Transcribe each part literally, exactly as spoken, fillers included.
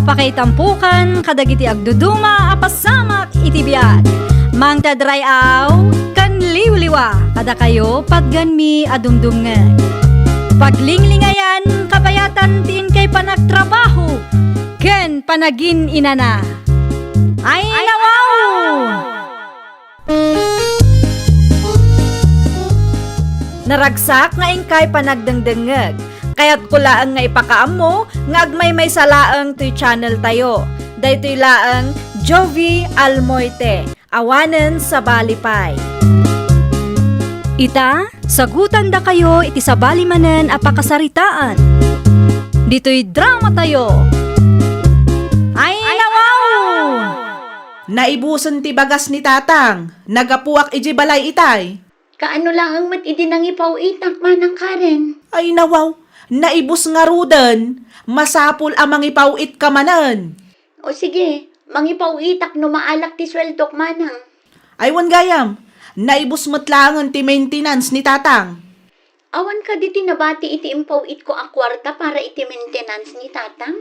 Pakaitampokan kadagiti agduduma a pasamak iti biag. Mangted ray-aw ken liwliwa kadakayo patgenmi a dumdumngeg. Paglinglingayan, kabayatan ti inkay panagtrabaho ken panagin-inana. Ay, nawaw! Naragsak nga inkay panagdengdengngeg. Kayatko laeng nga ipakaammo nga agmaymaysa laeng toy channel tayo. Daytoy laeng Jovie Almoite, awanen sabali pay. Ita, sagutandakayo iti sabali manen a pakasaritaan. Ditoy drama tayo. Ay, nawaw! Naibusen ti bagas ni Tatang. Naggapuak idiay balay itay. Kaano laeng met idi nangipaw-itak, Manang Karen? Ay, nawaw. Naibus ngaruden. Masapul a mangipaw-itka manen. O sige, mangipaw-itak no maalak ti sueldok, Manang. Ay, wen gayam. Naibus met laengen ti maintenance ni Tatang. Awan kadi ti nabati iti impaw-itko a kuarta para iti maintenance ni Tatang?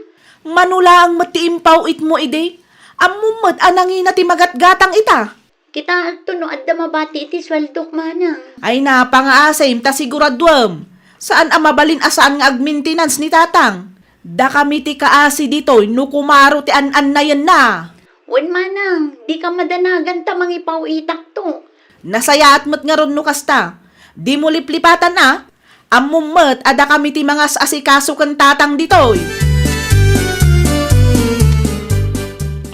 Mano laeng met ti impaw-itmo idi? Ammom met a nangina ti magatgatang ita. Kitaekto no adda mabati iti sueldok, Manang. Ay, napangaasim ta siguraduem. Saan a mabalin a saan nga agmaintenance ni Tatang. Dakami ti kaasi ditoy no kumaro ti an-annayenna. Wen, Manang, dika madanagan ta mangipaw-itakto. Nasayaat met ngarud no kasta. Dimo liplipatan a. Ammom met a dakami ti mangas-asikaso ken Tatang ditoy.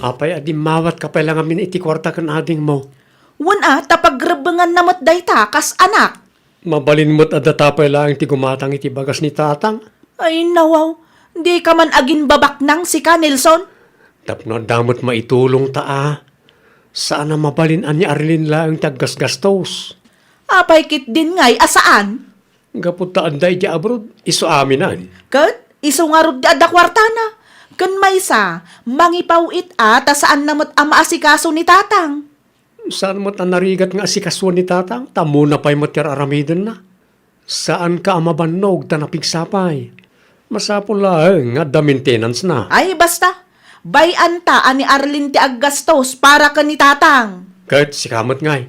Apay a dimmawatka pay la ngamin iti kuarta ken adingmo? Wen a, ta pagrebbenganna met dayta kas anak. Mabalin met a data pay laeng ti gumatang iti bagas ni Tatang. Ay, nawaw. Dika man agimbabaknang sika, Nelson. Tapno adda met maitulongta a. Saan a mabalin a ni Arlene laeng ti aggasgastos. Apay ketdin ngay a saan? Gapu ta adda idiay abroad, isu aminen. Ket isu ngarud ti adda kuartana. Ken maysa, mangipaw-it a ta saanna met a maasikaso ni Tatang. Saan met a narigat nga asikasuen ni Tatang, ta ammona pay met ti ar-aramidenna. Saanka a mabannog ta napigsa pay. Masapul laeng nga adda maintenance-na. Ay, basta. Bay-anta a ni Arlene ti aggastos para ken ni Tatang. Ket sika met ngay.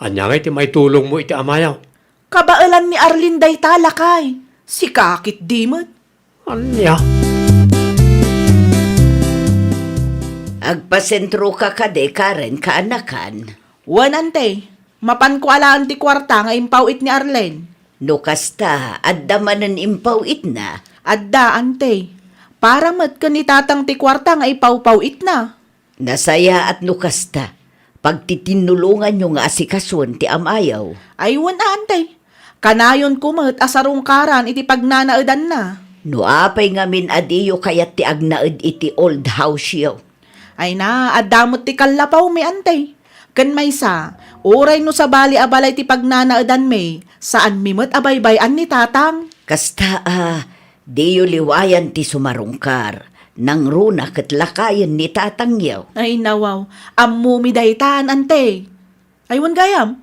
Ania ngay ti maitulongmo iti amayo? Kabaelan ni Arlene dayta, lakay. Sika ketdi met. Ania? Agpasentroka kadi, Karen, kaanakan? Wen, ante. Mapanko alaen ti kuarta nga impaw-it ni Arlene. No kasta, adda manen impaw-itna? Adda, ante. Para met ken ni Tatang ti kuarta nga ipawpaw-itna. Nasayaat no kasta. Pagtitinulonganyo nga asikasuen ti amayo. Ay, wen a, ante. Kanayonko met a sarungkaran iti pagnanaedanna. No apay ngamin a diyo kayat ti agnaed iti old house-yo? Ay na, adda met ti kallapawmi, ante. Ken maysa, uray no sabali a balay ti pagnanaedanmi, saanmi met a baybay-an ni Tatang. Kasta a, diyo liwayan ti sumarungkar, nangruna ket lakayen ni Tatangyo. Ay, nawaw, ammomi daytan, ante. Ay, wen gayam,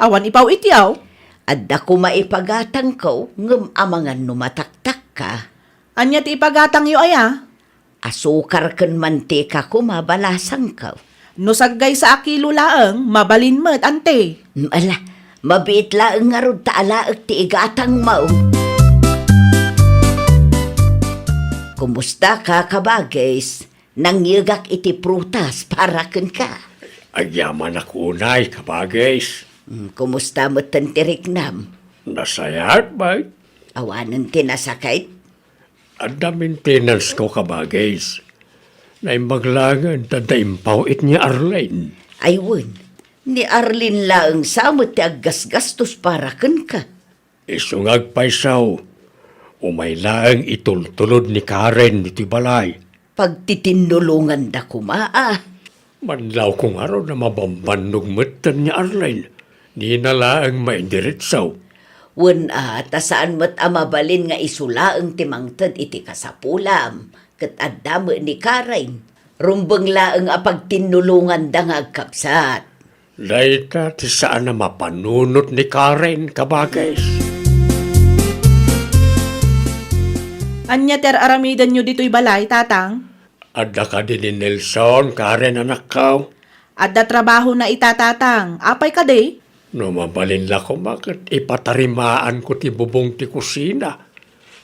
awan ipaw-ityo? Adda koma ipagatangko, ngem amangan no mataktakka. Ania ti ipagatangyo aya? Asukar ken mantika koma balasangko. No saggaysa a kilo laeng, mabalin met, ante. Mm, ala, mabiit laeng ngarud ta alaek ti igatangmo. Kumusta ka, kabagis? Nangyegak iti prutas para kenka. Agyamanak unay, kabagis. Mm, kumusta metten ti riknam? Nasayaat, bay. Awanen ti nasakit? Adda maintenance-ko, kabagis. Naimbag laengen ta adda impaw-it ni Arlene. Ay wen, ni Arlene laeng sa met ti aggasgastos para kenka. Isu nga agpayso, umay laeng itultulod ni Karen ditoy balay. Pagtitinnulonganda koma a. Manlawko ngarud a mabambannog metten ni Arlene. Dina laeng maindiretso. Wen a, ta saan met a mabalin nga isu laeng ti mangted iti kasapulam, ket adda met ni Karen. Rumbeng laeng a pagtinnulonganda nga agkabsat. Dayta ti saan a mapanunot ni Karen, kabagis. Ania ti ar-aramidenyo ditoy balay, Tatang? Adda kadi ni Nelson, Karen, anakko? Adda trabahona ita, Tatang. Apay kadi? No mabalin la koma ket ipatarimaanko ti bubong ti kusina.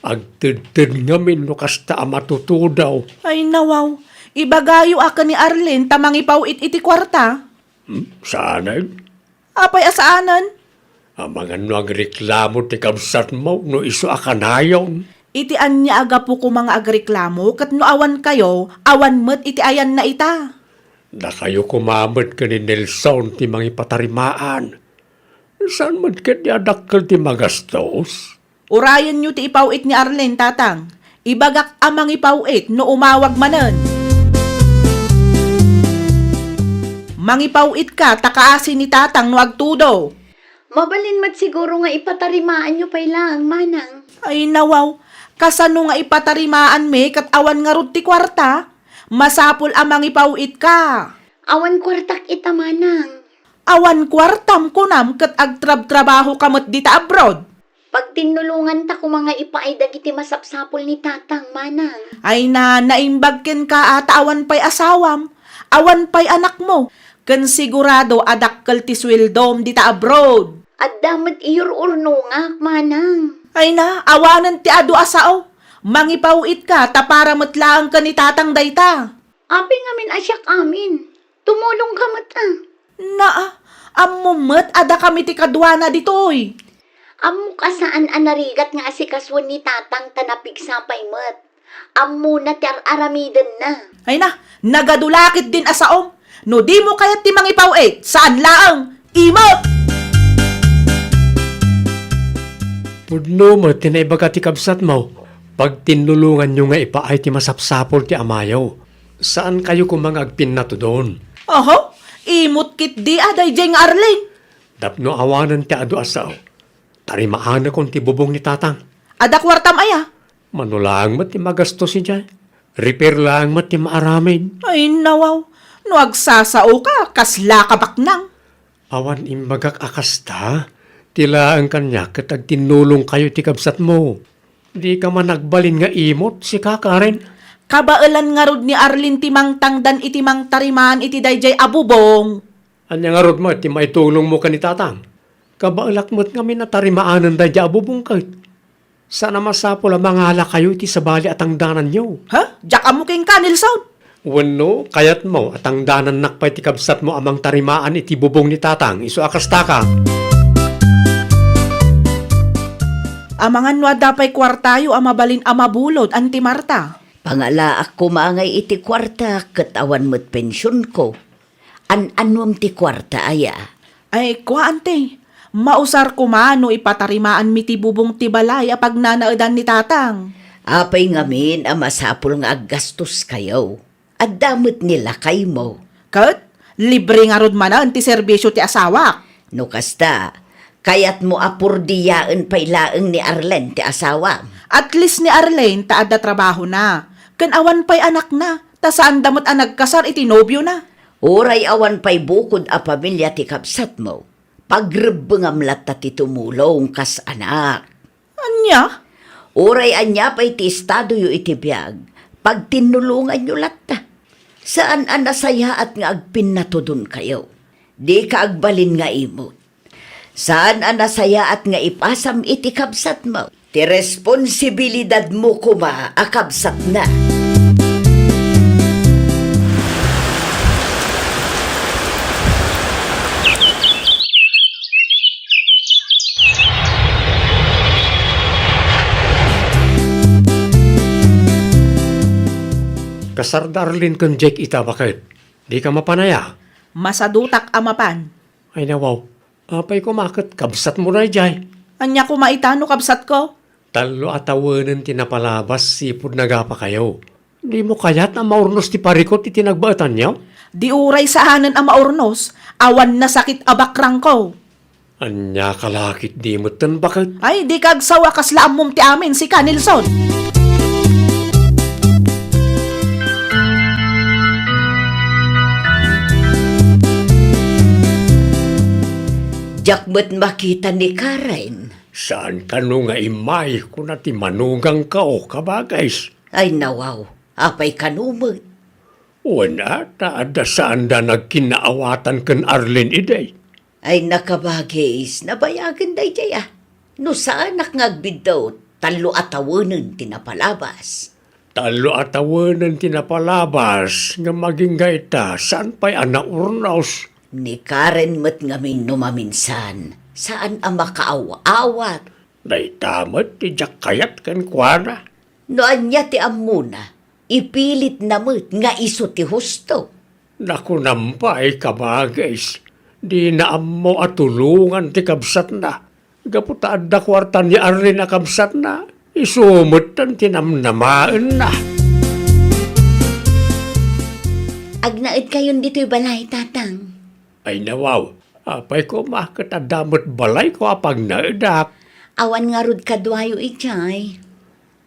Agtedted ngamin no kasta a matutudaw. Ay, nawaw. Ibagayo a ken ni Arlene ta mangipaw-it iti kuarta. Hmm, saanen? Apay a saanen? Amangan no agreklamo ti kabsatmo no isu a kanayon. Iti ania a gapu koma nga agreklamo ket no awankayo, awan met iti ayanna ita. Dakayo koma met ken ni Nelson ti mangipatarimaan. Saan met ketdi a dakkel ti magastos? Urayenyo ti ipaw-it ni Arlene, Tatang. Ibagak a mangipaw-it no umawag manen. Mangipaw-itka ta kaasi ni Tatang no agtudo. Mabalin met siguro nga ipatarimaanyo pay laeng, Manang. Ay, nawaw. Kasano nga ipatarimaanmi ket awan ngarud ti kuarta? Masapul a mangipaw-itka. Awan kuartak ita, Manang. Awan kuartam kunam ket agtrabtrabahoka met dita abroad? Pagtinnulonganta koma nga ipaay dagiti masapsapul ni Tatang, Manang. Ay na, naimbag kenka a ta awan pay asawam, awan pay anakmo, ken sigurado a dakkel ti sueldom dita abroad. Adda met iyur-urnongak, Manang. Ay na, awanen ti adu a sao. Mangipaw-itka ta para met laeng ken ni Tatang dayta. Apay ngamin a siak amin? Tumulongka met a. Naa, ammom met a dakami ti kaduana ditoy. Ammok a saan a narigat nga asikasuen ni Tatang ta napigsa pay met. Ammona ti ar-aramidenna. Ay na, nagadu la ketdin a saom. No dimo kayat ti mangipaw-it, saan laeng, imot! Pudno met ti naibaga ti kabsatmo. Pagtinnulonganyo nga ipaay ti masapsapul ti amayo. Saankayo koma nga agpinnatudon. Oho, imot ketdi a daydiay nga Arlene. Tapno awanen ti adu a sao, tarimaanakon ti bubong ni Tatang. Adda kuartam aya? Mano laeng met ti magastos idiay. Repair laeng met ti maaramid. Ay, nawaw. No agsasaoka, kasla ka baknang. Awan imbagak a kasta. Ti laeng kaniak ket agtinnulongkayo ti kabsatmo. Dika man agbalin nga imot, sika, Karen. Kabaelan ngarud ni Arlene ti mangtangdan iti mangtarimaan iti daydiay a bubong. Ania ngarud met ti maitulongmo ken ni Tatang? Kabaelak met ngamin a tarimanen daydiay a bubong ket. Saan a masapul a mangalakayo iti sabali a tangdananyo. Ha? Diak ammo kenka, Nelson? Wenno, kayatmo a tangdanannak pay ti kabsatmo a mangtarimaan iti bubong ni Tatang, isu a kastaka? Amangan no adda pay kuartayo a mabalin a mabulod, Auntie Marta. Pangalaak koma ngay iti kuarta ket awan met pensionko. An-anuem ti kuarta aya? Ay, kua, Auntie. Mausar koma no ipatarimaanmi ti bubong ti balay a pagnanaedan ni Tatang. Apay ngamin a masapul nga aggastoskayo? Adda met ni lakaymo. Ket, libre ngarud manen ti serbisio ti asawak. No kasta, kayatmo a purdiaen pay laeng ni Arlene ti asawam? At least ni Arlene ta adda trabahona, ken awan pay anakna, ta saanda met a nagkasar iti nobiona. Uray awan pay bukod a pamilia ti kabsatmo, pagrebbengam latta ti tumulong kas anak. Ania? Uray ania pay ti estadoyo iti biag, pagtinnulonganyo latta. Saan a nasayaat nga agpinnatudonkayo. Dika agbalin nga imot. Saan a nasayaat nga ipasam iti kabsatmo ti responsibilidadmo koma a kabsatna. Kasar da Arlene ken Jake ita, baket. Dika mapan aya? Masadutak a mapan. Ay, nawaw. Apay koma ket kabsatmo daydiay? Ania koma ita no kabsatko? Tallo a tawenen ti napalabas sipud nagapakayo. Dimo kayat a maurnos ti parikut iti nagbaetanyo? Di uray saanen a maurnos, awan nasakit a bakrangko. Ania ka la ketdi metten, baket? Ay, dika agsawa, kasla ammom ti amin, sika, Nelson. Diak met makita ni Karen. Saan kano nga immay, kuna ti manugangko, kabagis. Ay, nawaw, apay kano met? Wen a, ta adda saanda nagkinnaawatan ken Arlene idi. Ay, nakabagis, nabayagen daydiay a. No saanak nga agbiddaw, tallo a tawenen ti napalabas. Tallo a tawenen ti napalabas, ngem agingga ita, saan pay a naurnos. Ni Karen met ngamin no maminsan, saan a makaaw-awat. Dayta met ti diak kayat kenkuana. No ania ti ammona, ipilitna met nga isu ti husto. Nakunam pay, kabagis, dina ammo a tulongan ti kabsatna. Gapu ta adda kuarta ni Arlene a kabsatna, isu metten ti namnamaenna. Agnaedkayon ditoy balay, Tatang? Ay, nawaw, apay koma ket adda met balayko a pagnaedak. Awan ngarud kaduayo idiay.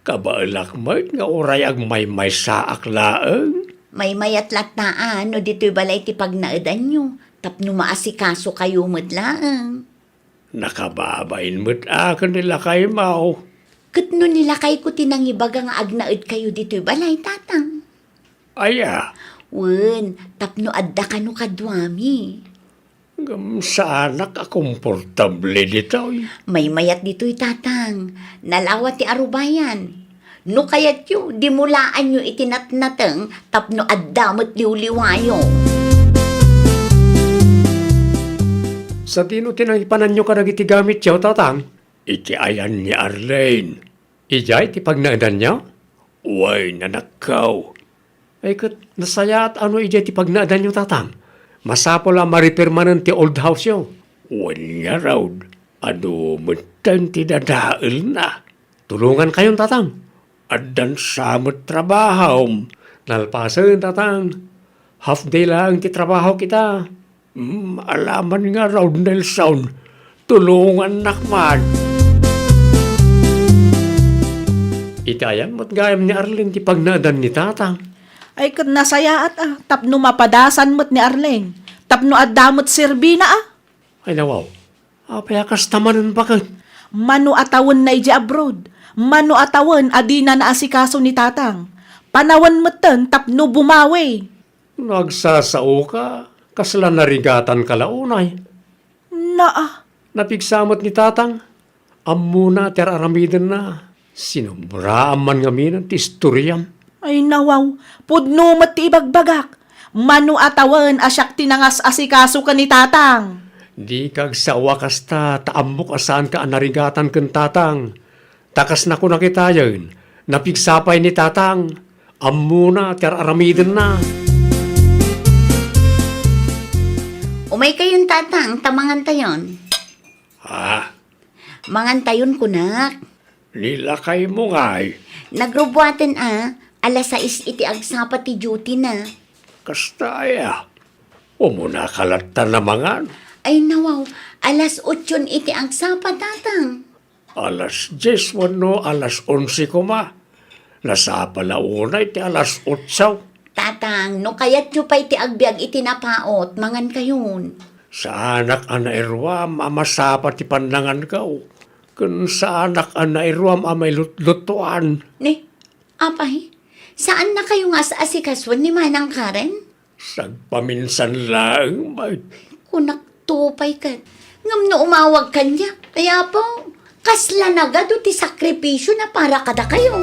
Kabaelak met nga uray agmaymaysaak laeng. Maymayat latta a no ditoy balay ti pagnaedanyo, tapno maasikasokayo met laeng. Nakababain met a ken ni lakaymo. Ket no ni lakayko ti nangibaga nga agnaedkayo ditoy balay, Tatang? Aya? Wen, tapno adda kano kaduami. Ngem saanak a komportable ditoy. Maymayat ditoy, Tatang. Nalawa ti arubayan. No kayatyo, dimulaanyo iti natnateng tapno adda met liwliwayo. Sadino ti nangipananyo kadagiti gamityo, Tatang? Iti ayan ni Arlene. Idiay ti pagnaedanyo? Wen, anakko. Ay ket, nasayaat a no idiay ti pagnaedanyo, Tatang. Masapul a ma-repair manen ti old house-yo. Wen ngarud, adu metten ti dadaelna. Tulongankayon, Tatang. Addan sa met trabahom. Nalpasen, Tatang. Half day laeng ti trabahok ita. Hmm, alaman ngarud, Nelson. Tulongannak man. Iti ayan met gayam ni Arlene ti pagnaedan ni Tatang. Ay, ket nasayaat a, tapno mapadasan met ni Arlene, tapno adda met serbina a. Ay, nawaw. Apay a kasta manen baket? Mano a tawenna idiay abroad. Mano a tawen a dina naasikaso ni Tatang. Panawen metten tapno bumawi. No agsasaoka, kasla narigatanka la unay. Naa. Napigsa met ni Tatang. Ammona ti ar-aramidenna. Sinobraan man ngamin ti istoriam. Ay, nawaw, pudno met ti ibagbagak. Mano a tawen a siak ti nangas-asikaso ken ni Tatang? Dika agsao a kasta, ta ammok a saanka a narigatan ken Tatang. Ta kas nakunak itayen, napigsa pay ni Tatang. Ammona ti ar-aramidenna. Umaykayon, Tatang, ta mangantayon. Ha? Mangantayon, kunak. Ni lakaymo ngay? Nagrubuaten a, alas sais iti agsapa ti duty na. Kasta aya? Umunaka latta a mangan? Ay, nawaw, alas otson iti agsapa, Tatang. Alas dies wenno alas onse koma. Nasapa la unay ti alas otso. Tatang, no kayatyo pay ti agbiag iti napaut, mangankayon. Saanak a nairuam a masapa ti pannanganko, ken saanak a nairuam a mailutlutuan. Ni, apay, saannakayo nga as-asikasuen ni Manang Karen? Sagpaminsan laeng met. Kunak to pay ket. Ngem no umawag kaniak, ay Apo, kasla nagadu ti sakripisio na para kadakayo.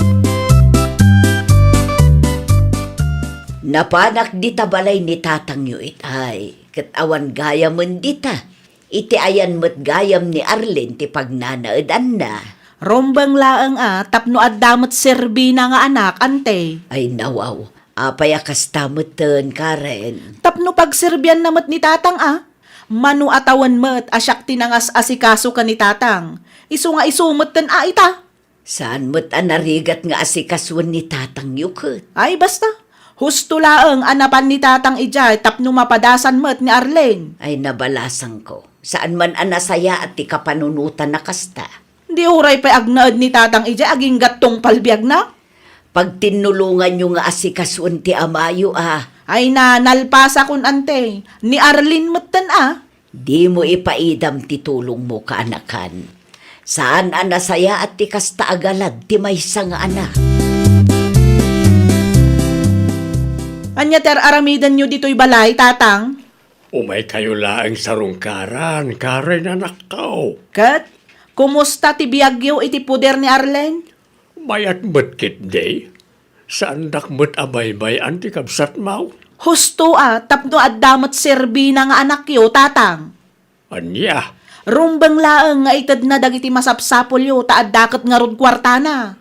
Napanak dita balay ni tatangyo itay, ket awan gayamen dita. Iti ayan met gayam ni Arlene ti pagnanaedanna. Rumbeng laeng a tapno adda met serbina nga anak, ante. Ay, nawaw. Apay a kasta metten, Karen? Tapno pagserbianna met ni tatang a. Mano a tawen met a siak ti nangas-asikaso ken ni tatang. Isu nga isu metten a ita. Saan met a narigat nga asikasuen ni tatangyo ket? Ay, basta. Husto laeng a napan ni tatang idiay tapno mapadasan met ni Arlene. Ay, nabalasangko. Saan man a nasayaat ti kapanunotan a kasta. Di uray pay agnaed ni tatang idiay agingga tungpal biagna? Pagtinnulonganyo nga asikasuen ti amayo a. Ay na, nalpasakon, ante. Ni Arlene metten a. Dimo ipaidam ti tulongmo, kaanakan. Saan a nasayaat ti kasta a galad ti maysa nga anak. Ania ti ar-aramidenyo ditoy balay, Tatang? Umaykayo laeng sarungkaran, karen anakko. Ket, kumusta ti biagyo iti poder ni Arlene? Mayat met ketdi. Saandak met a baybay-an ti kabsatmo. Husto a, tapno adda met serbina nga anakyo, Tatang. Ania? Rumbeng laeng nga itedna dagiti masapsapulyo ta adda ket ngarud kuartana.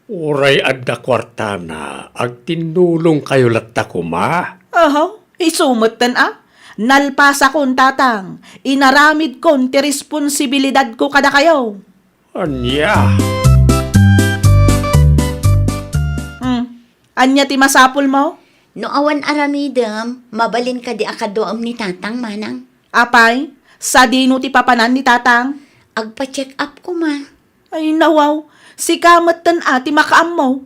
Uray adda kuartana, agtinnulongkayo latta koma. Ahaw, isu metten a. Nalpasakon, Tatang. Inaramidkon ti responsibilidadko kadakayo. Ania? Hmm. Ania ti masapulmo? No awan aramidem, mabalin kadi a kaduaem ni Tatang, Manang? Apay, sadino ti papanan ni Tatang? Agpa-check up koma. Ay, nawaw, sika metten a ti makaammo.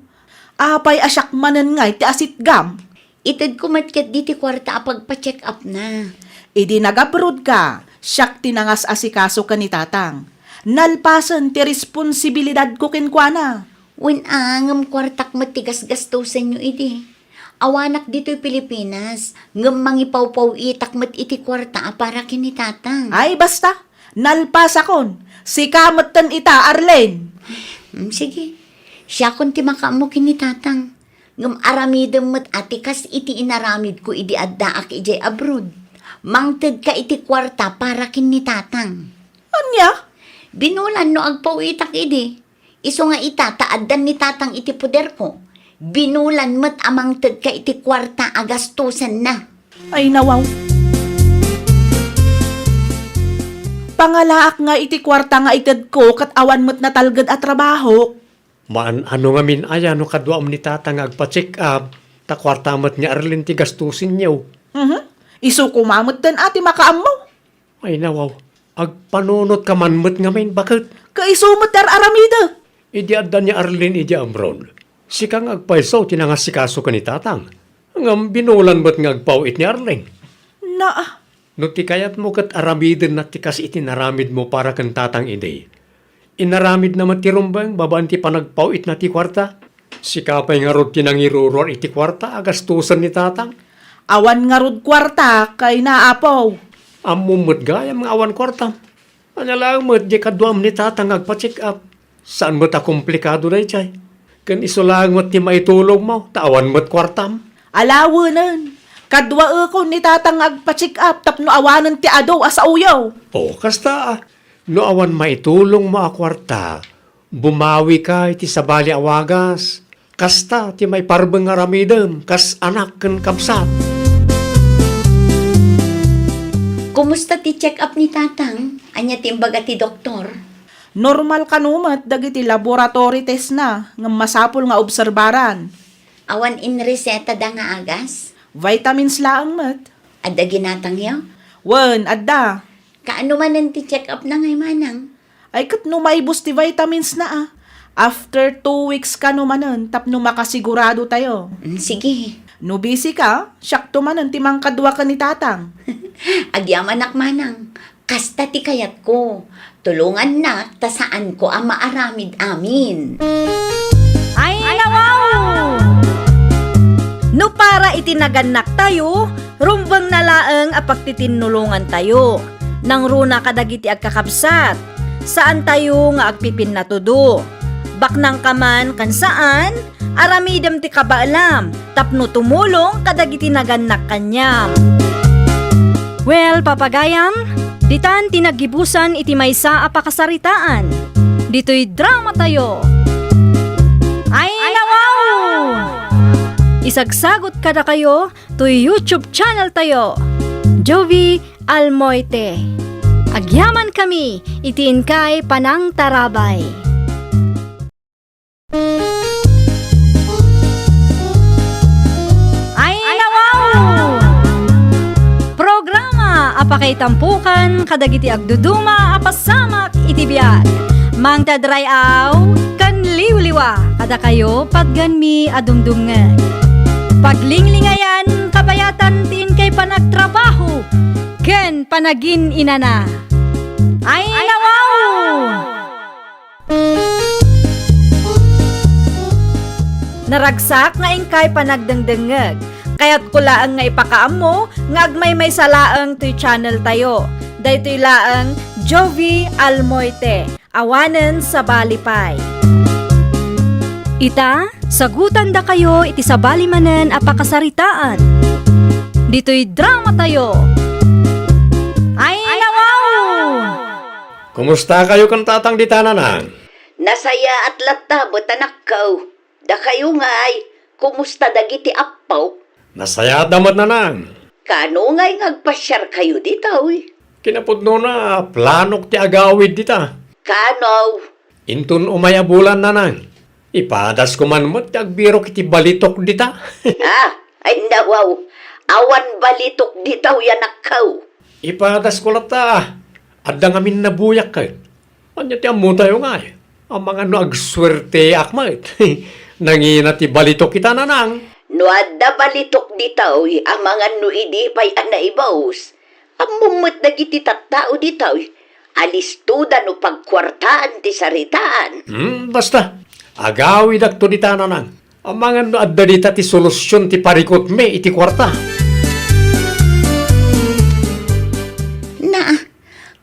Apay a siak manen ngay ti asitgam? Itedko met ketdi ti kuarta a pagpa-check up na. Idi nag-abroad ka, siak ti nangas-asikaso ken ni Tatang. Nalpasen ti responsibilidadko kenkuana. Wen a, ngem kuartak met ti gasgastosenyo idi. Awanak ditoy Pilipinas, ngem mangipawpaw-itak met iti kuarta a para ken ni Tatang. Ay, basta! Nalpasakon! Sika metten ita, Arlene! Mm, sige. Siakon ti makaammo ken ni Tatang. Ngem aramidem met a ti kas iti inaramidko idi addaak idiay abroad. Mangtedka iti kuarta para ken ni Tatang. Ania? Binulan no agpaw-itak idi. Isu nga ita ta addan ni Tatang iti poderko, binulan met a mangtedka iti kuarta a gastosenna. Ay, nawaw. Pangalaak nga iti kuarta nga itedko ket awan met natalged a trabaho. Maan-ano ngamin aya no kaduam ni Tatang nga agpa-check up, ta kuarta met ni Arlene ti gastosenyo. Mhm. Isu koma metten a ti makaammo. Ay, nawaw. Agpanunotka man met ngamin, baket. Kaisu met ti ar-aramidek. Idi adda ni Arlene idi abroad, sika nga agpayso ti nangasikaso ken ni Tatang. Ngem binulan met nga agpaw-it ni Arlene. Naa. No ti kayatmo ket aramidenna ti kas iti naramidmo para ken Tatang idi, inaramidna met ti rumbeng babaen ti panagpaw-itna ti kuarta. Sika pay ngarud ti nangiruruar iti kuarta a gastosen ni Tatang. Awan ngarud kuarta, kayna, Apo. Ammom met gayam nga awan kuartam. Ania laeng met diay kaduam ni Tatang nga agpa-check up. Saan met a komplikado daydiay. Ken isu laeng met ti maitulongmo, ta awan met kuartam. Alawenen, kaduaekon ni Tatang nga agpa-check up tapno awanen ti adu a saoyo. O, kasta a. No awan maitulongmo a kuarta, bumawika iti sabali a wagas. Kasta ti maiparbeng nga aramidem kas anak ken kabsat. Kumusta ti check-up ni Tatang? Ania ti imbaga ti doktor? Normal kano met dagiti laboratory testna ngem masapul nga obserbaran. Awan inresetada nga agas? Vitamins laeng met. Adda ginatangyo? Wen, adda. Kaano manen ti check-up na ngay manang? Ay, ket no maibus ti vitamins na, a. After two weeks kano manen tapno makasigurado tayo. Mm, sige. No busy ka, siakto manen ti mangkadua ken ni Tatang. Agyamanak manang. Kasta ti kayatko. Tulongannak ta saanko a maaramid amin. Ay, nawaw! No para iti nagannaktayo, rumbengna laeng a pagtitinnulongantayo. Nangruna kadagiti agkakabsat, saantayo nga agpipinnatudo. Baknangka man ken saan, aramidem ti kabaelam tapno tumulong kadagiti nagannak kaniam. Well, papagayam, ditan ti naggibusan iti maysa a pakasaritaan. Ditoy drama tayo. Ay, nawaw! Isagsagot kadakayo toy YouTube channel tayo, Jovie Almoite. Agyaman kami iti inkay panangtarabay. Ay, nawaw! Programa a pakaitampokan kadagiti agduduma a pasamak iti biag. Mangted ray-aw ken liwliwa kadakayo patgenmi a dumdumngeg. Paglinglingayan, kabayatan ti inkay panagtrabaho ken panagin-inana. Ay, nawaw! Naragsak nga inkay panagdengdengngeg. Kayatko laeng nga ipakaammo nga agmaymaysa laeng toy channel tayo. Daytoy laeng Jovie Almoite, awanen sabali pay. Ita, sagutandakayo iti sabali manen a pakasaritaan. Ditoy drama tayo. Ay, nawaw! Kumusta kayo kan tatang dita, nanang? Nasayaat latta met, anakko. Dakayo ngay, kumusta dagiti appo? Nasayaat da met, nanang. Kano ngay nga agpasiarkayo ditoy? Kinapudnona, planok ti agawid dita. Kano? Inton umay a bulan, nanang. Ipadasko man met ti agbirok iti balitok dita. Ah, ay nawaw. Awan balitok ditoy, anakko. Ipadasko latta. Adda ngamin nabuyak ket. Ania ti ammotayo ngay? Amangan no agsuerteak met. Nangina ti balitok ita, nanang. No adda balitok ditoy, amangan no idi pay a naibus. Ammom met dagiti tattao ditoy, alistoda no pagkuartaan ti saritaan. Hmm, basta. Agawidakto dita, nanang. Amangan no adda dita ti solusion ti parikutmi iti kuarta. Naa,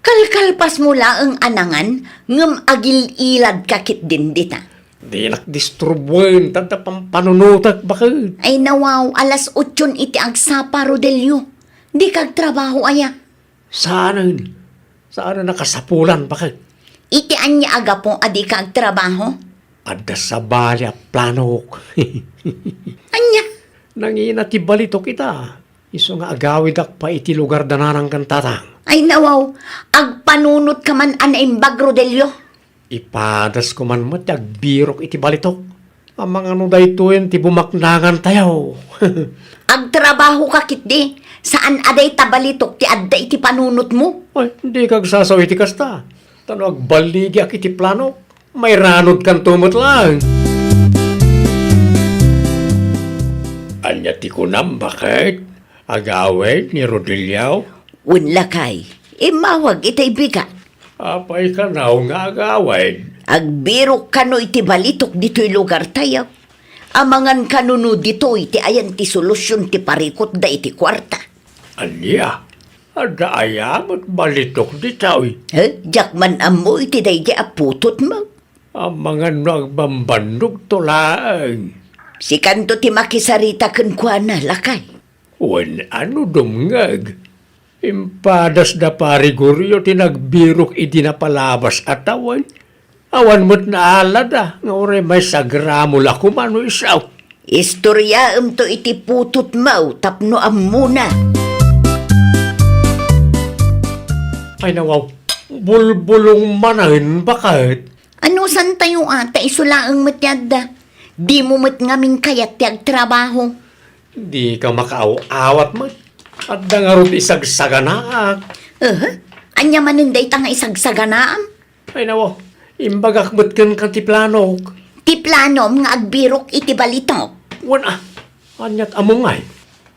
kalkalpasmo laeng a nangan, ngem agil-iladka ketdin dita. Dinak disturbuen, ta adda pampanunotek, baket. Ay nawaw, alas otsion iti agsapa, Rodelio. Dika agtrabaho aya? Saanen. Saanen a kasapulan, baket. Iti ania a gapu a dika agtrabaho? Adda sabali a planok. Ania? Nangina ti balitok ita. Isu nga agawidak pay iti lugar da nanang ken tatang. Ay nawaw, agpanunotka man a naimbag, Rodelio. Ipadasko man met ti agbirok iti balitok. Amangan no daytoyen ti bumaknangantayo. Agtrabahoka ketdi, saan a dayta balitok ti adda iti panunotmo? Ay, dika agsasaw iti kasta. Ta no agballigiak iti planok, mairanudkanto met laeng. Ania ti kunam, baket? Agawid ni Rodelio? Wen, lakay, immawag itay bigat. Apay kano nga agawid? Agbirok kano iti balitok ditoy lugartayo. Amangan kano no ditoy ti ayan ti solusion ti parikutda iti kuarta. Ania? Adda aya met balitok ditoy? Eh, diak man ammo iti daydi a putotmo. Amangan no agbambannogto laeng. Sikanto ti makisarita kenkuana, lakay. Wen, a no dumngeg, impadas da Pari Gorio ti nagbirok idi napalabas a tawen. Awan met naalada nga uray maysa a gramo la koma no isu. Istoriaemto iti putotmo tapno ammona. Ay, nawaw, bulbulong manen, baket. Anusantayo a, ta isu laeng met ti adda. Dimo met ngamin kayat ti agtrabaho. Dika makaaw-awat met. Adda ngarud isagsaganaak. Aha. Ania manen dayta nga isagsaganaam? Ay, nawaw, imbagak met kenka ti planok. Ti planom nga agbirok iti balitok. Wen a, aniat ammo ngay?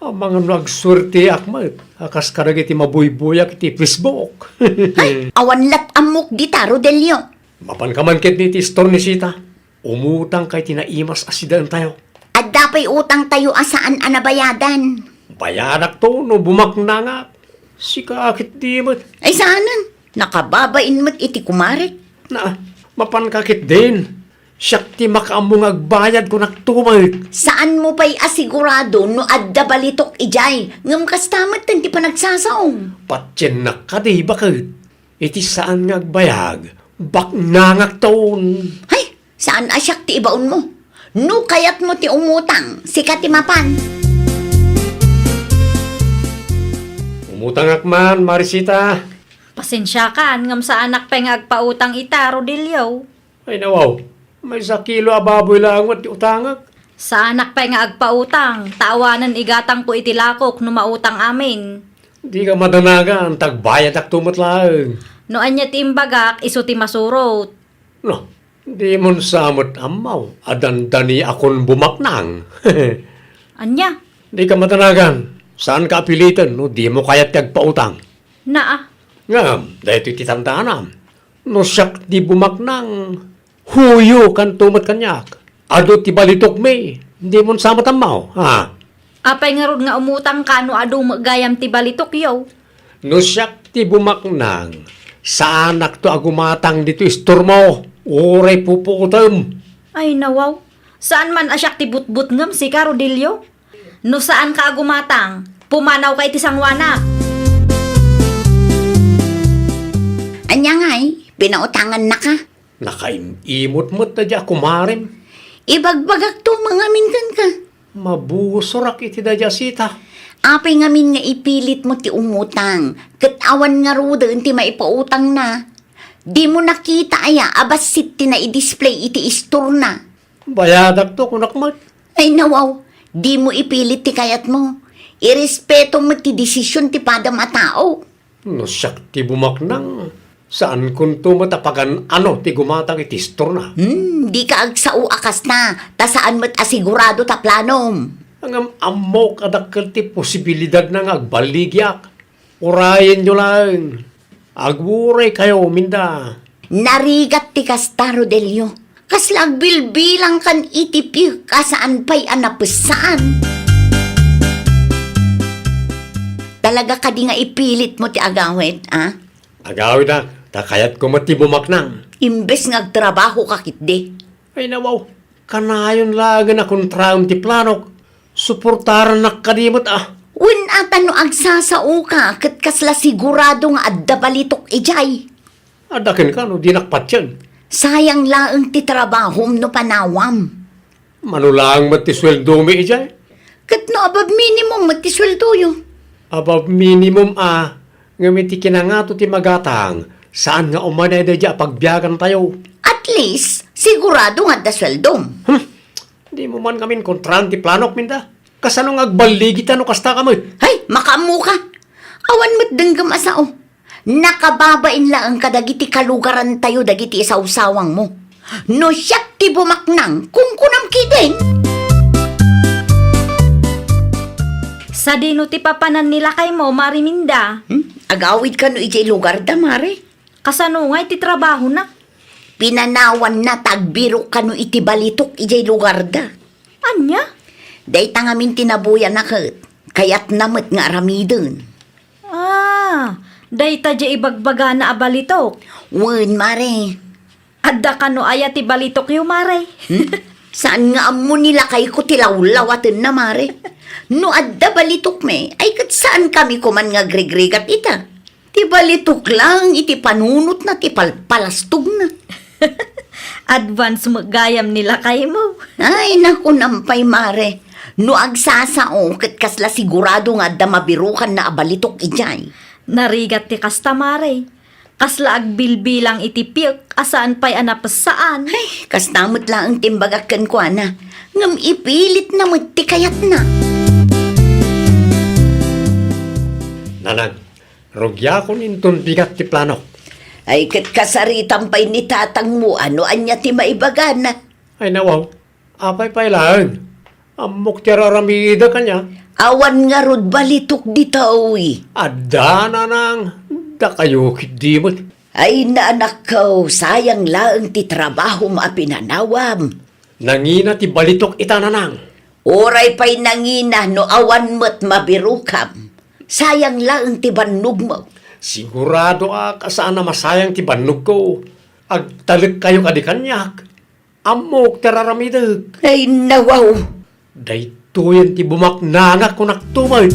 Amangan no agsuerteak met a kas kadagiti mabuybuyak iti Facebook. Ay, awan lat ammok dita, Rodelio. Mapanka man ketdi iti istor ni Sita. Umutangka iti naimas a sidaentayo. Adda pay utangtayo a saan a nabayadan. Bayadakto no bumaknangak. Sika ketdi met. Ay, saanen. Nakababain met iti kumarek. Na, mapanka ketdin. Siak ti makaammo nga agbayad, kunakto met. Saanmo pay a sigurado no adda balitok idiay, ngem kasta metten ti panagsasaom. Patiennak kadi, baket. Iti saan nga agbayag, baknangakton. Hay, saan a siak ti ibaonmo. No kayatmo ti umutang, sika ti mapan. Umutangak man, Marisita. Pasensiakan, ngem saanak pay nga agpautang ita, Rodelio. Ay, nawaw, maysa kilo a baboy laeng met ti utangak. Saanak pay nga agpautang, ta awanen igatangko iti lakok no mautang amin. Dika madanagan, ta agbayadakto met laeng. No ania ti imbagak, isu ti masurot. No, dimon sa met ammo a dandaniakon bumaknang. Ania? Dika madanagan, saanka a piliten no dimo kayat ti agpautang. Naa. Ngem, daytoy ti tandaanam. No siak ti bumaknang, huyokanto met kaniak. Adu ti balitokmi, dimon sa met ammo, ha? Apay ngarud nga umutangka no adu met gayam ti balitokyo? No siak ti bumaknang, saanakto a gumatang ditoy istormo, uray pupuotem. Ay, nawaw. Saan man a siak ti butbutngem, sika, Rodelio? No saanka a gumatang, pumanawka iti sangoanak. Ania ngay, pinautangannaka? Nakaim-imot met daydiay a kumarem. Ibagbagakto mangamin kenka. Mabusorak iti daydiay a sita. Apay ngamin nga ipilitmo ti umutang, ket awan ngaruden ti maipautangna? Dimo nakita aya a bassit ti nai-display iti istorna? Bayadakto, kunak met. Ay, nawaw, dimo ipilit ti kayatmo. Irespetom met ti desisyon ti padam a tao. No siak ti bumaknang, saankonto met a pagan-ano ti gumatang iti istorna. Hmm, dika agsao a kasta, ta saan met a sigurado ta planom. Ngem ammok a dakkel ti posibilidadna nga agballigiak. Urayenyo laeng. Aguray kayo, Minda. Narigat ti kasta, Rodelio. Kasla agbilbilangkan iti piek a saan pay a napessaan. Talaga kadi nga ipilitmo ti agawid, a? Agawid, a, ta kayatko met ti bumaknang. Imbes nga agtrabahoka ketdi. Ay, nawaw, kanayon laengen a kontraem ti planok. Suportarannak kadi met, a. Wen a ta no agsasaoka ket kasla sigurado nga adda balitok idiay. Adda kenka no dinak patien. Sayang laeng ti trabahom no panawam. Mano laeng met ti sueldomi idiay? Ket no above minimum met ti sueldoyo? Above minimum, a, ngem iti kinangato ti magatang, saan nga umanay daydiay a pagbiagantayo. At least, sigurado nga adda sueldom. Hmm. Dimo man ngamin kontraan ti planok, Minda. Kasano nga agballigita no kasta ka met? Hay, makaammoka. Awan met denggem a sao. Nakababain laeng kadagiti kalugarantayo dagiti isawsawangmo. No siak ti bumaknang, kunkunam ketdin. Sadino ti papanan ni lakaymo, Mare Minda? Hmm? Agawid kano idiay lugarda, Mare? Kasano ngay ti trabahona? Pinanawanna ta agbirok kano iti balitok idiay lugarda. Ania? Dayta ngamin ti nabuyanak ket kayatna met nga aramiden. Ah, dayta diay ibagbagana a balitok? Wen, Mare. Adda kano aya ti balitokyo, Mare? Hmm? Saan nga ammo ni lakayko ti lawlawatenna, Mare? No adda balitokmi, ay ket saankami koman nga agrigrigat ita. Ti balitok laeng iti panunotna ti palpalastogna. Advance met gayam ni lakaymo. Ay, nakunam pay, Mare. No agsasao, ket kasla sigurado nga adda mabirokanna a balitok idiay. Narigat ti kasta, Mare. Kasla agbilbilang iti piek a saan pay a napessaan. Ay, kasta met laeng ti imbagak kenkuana. Ngem ipilitna met ti kayatna. Nanang, rugiakon inton bigat ti planok. Ay, ket kasaritam pay ni tatangmo a no ania ti maibagana. Ay, nawaw. Apay pay laeng? Ammok ti araramidek ania? Awan ngarud balitok ditoy. Adda, nanang. Dakayo ketdi met. Ay, anakko, sayang laeng ti trabahom a pinanawam. Nangina ti balitok ita, nanang. Uray pay nangina no awan met mabirokam. Sayang laeng ti bannogmo. Siguradoak a saan a masayang ti bannogko. Agtalekkayo kadi kaniak. Ammok ti araramidek. Ay, nawaw. Daytoyen ti bumaknangak, kunakto met.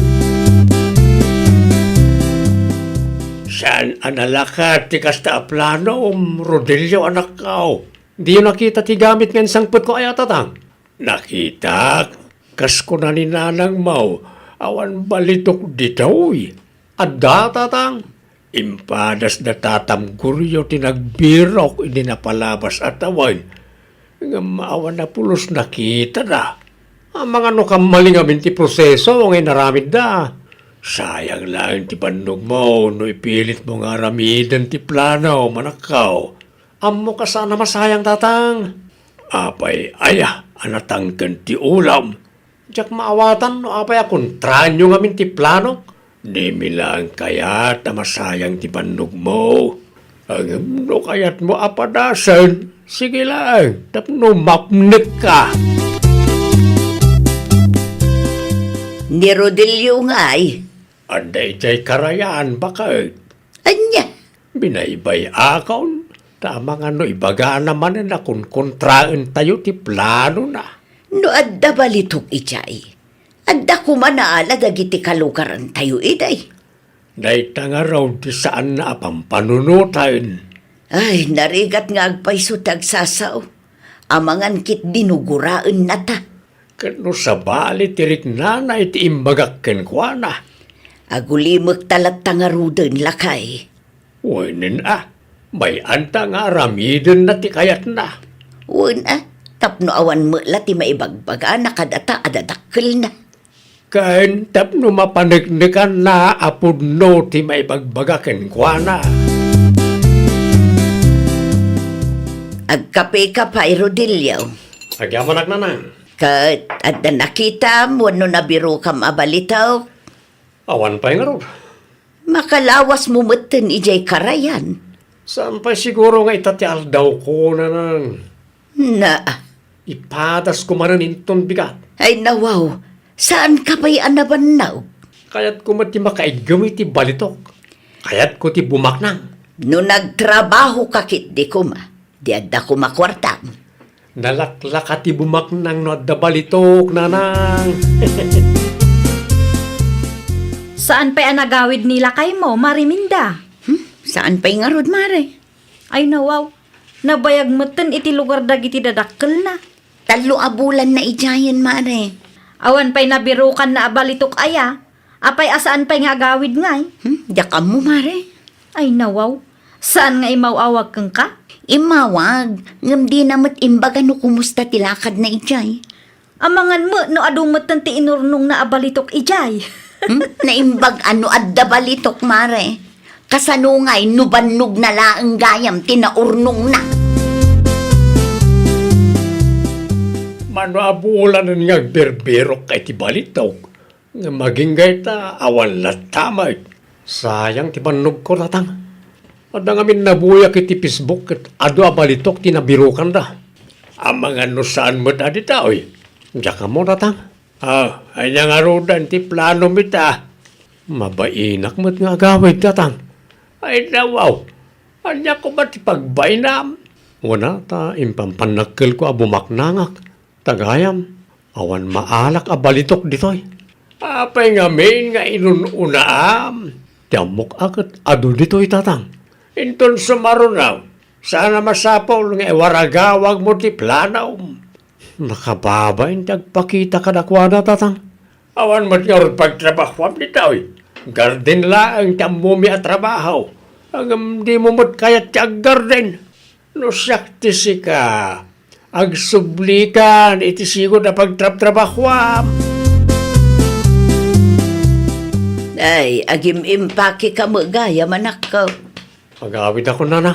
Saan a nalakat ti kasta a planom, Rodelio, anakko. Diyo nakita ti gamit nga insangpetko aya, tatang? Nakitak. Kas kuna ni nanangmo, awan balitok ditoy. Adda, tatang. Impadas da tatam Goryo ti nagbirok idi napalabas a tawen. Ngem awan a pulos nakitada. Amangan no kammalingamin ti proseso nga inaramidda. Sayang laeng ti bannogmo no ipilitmo nga aramiden ti plano, manakkaw. Ammok a saan a masayang, tatang. Apay aya a natangken ti ulam? Diak maawatan no apay a kontraanyo ngamin ti planok. Dimi laeng kayat a masayang ti bannogmo. Ngem no kayatmo a padasen, sige laeng, tapno mapnekka. Ni Rodelio ngay. Adda idiay karayan, baket. Ania? Binaybay-akon, ta amangan no ibagana manen a kunkontraentayo ti planona. No adda balitok idiay, adda koma naala dagiti kalugarantayo idi. Dayta ngarud ti saanna a pampanunoten. Ay, narigat nga agpayso ti agsasao. Amangan ketdi no guraennata. Ket no sabali ti riknana iti imbagak kenkuana. Agulimekta latta ngaruden, lakay. Wen a, bay-anta nga aramidenna ti kayatna. Wen a, tapno awan met la ti maibagbagana kadata a dadakkelna. Ken tapno mapaneknekanna a pudno ti maibagbaga kenkuana. Agkapeka pay, Rodelio. Agyamanak, nanang. Ket adda nakitam wenno nabirokam a balitok? Awan pay ngarud. Makalawasmo metten idiay karayan. Saan pay siguro nga ita ti aldawko, nanang? Na. Ipadasko manen inton bigat. Ay, nawaw, saanka pay a nabannaw? Kayatko met ti makaiggem iti balitok. Kayatko ti bumaknang. No nagtrabahoka ketdi koma, di adda koma kuartam. Nalaklaka ti bumaknang no adda balitok, nanang. Saan pay a nagawid ni lakaymo, Mare Minda? Hmm? Saan pay ngarud, Mare? Ay, nawaw. Nabayag metten iti lugar dagiti dadakkelna. Tallo a bulanna idiayen, Mare. Awan pay nabirokanna a balitok aya? Apay a saan pay nga agawid ngay? Hmm? Diak ammo, Mare. Ay, nawaw. Saan nga imaw-awag kenka? Immawag, ngem dina met imbaga no kumusta ti lakadna idiay. Amangan met no adu metten ti inurnongna a balitok idiay. Hmm? Naimbag a no adda balitok, Mare. Kasano ngay no bannogna laeng gayam ti naurnongna? Mano a bulanen nga agbirbirokka iti balitok, ngem agingga ita, awan latta met. Sayang ti bannogko, tatang. Adda ngamin nabuyak iti Facebook ket adu a balitok ti nabirokanda. Amangan no saan met a ditoy. Diak ammo, tatang. Ah, ania ngaruden ti planom ita? Mabainak met nga agawid, tatang. Ay, nawaw. Ania koma ti pagbainam? Wen a, ta impampanakkelko a bumaknangak. Ta gayam, awan maalak a balitok ditoy. Apay ngamin nga inun-unaam? Ti ammok a ket adu ditoy, tatang. Inton sumaruno, saan a masapul nga iwaragawagmo ti planom. Nakababain ti agpakita kadakuada, tatang. Awan met ngarud pagtrabahoam ditoy. Garden laeng ti ammomi a trabaho. Ngem dimo met kayat ti aggarden. No siak ti sika, agsublikan iti sigud a pagtrabtrabahoam. Ay, agim-impakeka met gayam, anakko. Agawidakon, nanang.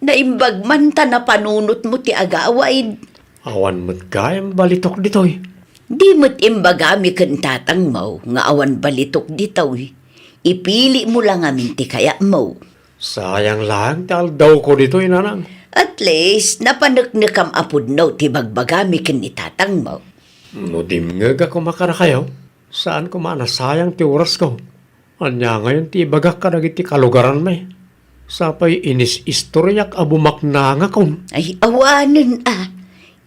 Naimbag man ta napanunotmo ti agawid. Awan met gayam balitok ditoy. Di met imbagami ken tatangmo nga awan balitok ditoy. Ipilimo la ngamin ti kayatmo. Sayang laeng ti aldawko ditoy, nanang. At least, napaneknekam a pudno ti bagbagami ken ni tatangmo. No dimngeg a koma kadakayo, saan koma a nasayang ti orasko. Ania ngayon ti ibagak kadagiti kalugaranmi? Sapay inis-istoriak a bumaknangakon. Ay, awanen a.